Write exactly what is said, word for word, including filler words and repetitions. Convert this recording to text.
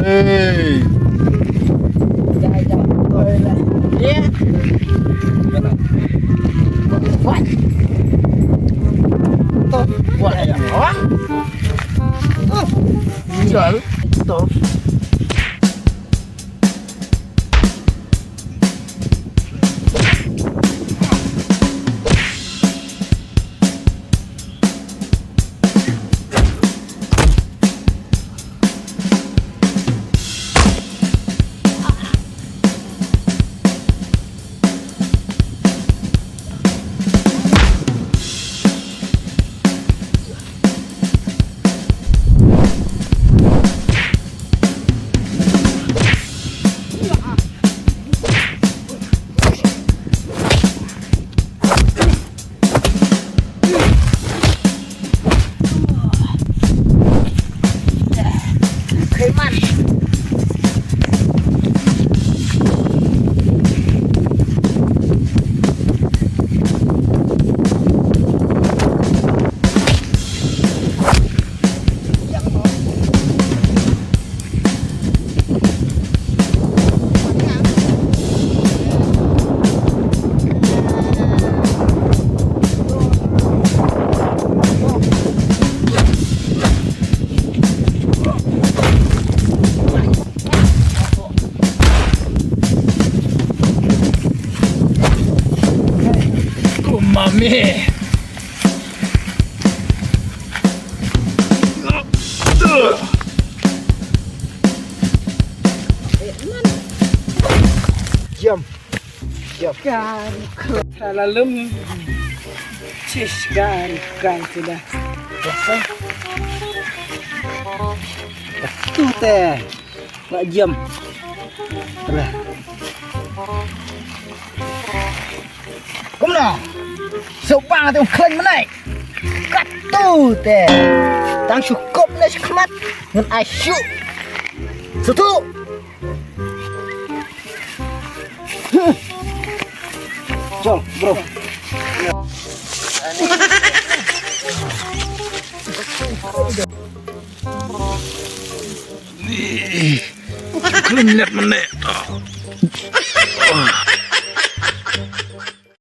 Hey. Jai, jai. Oi, lah. Iya. Wah. Tuh. Wah, ya. Wah. Uh. Jual. Tuh. Kumame. Jam. Jam. Kan. Salalum. Sis kan kan sudah. Tu teh. Nga jam. Alah. Kumno? Suk bang tu khlaiñ mynne. Katu te. Tang shu kop ne shu khmat. Ngan ai shu. Sutu. Jol, bro. Ni. Khlem lep mynne.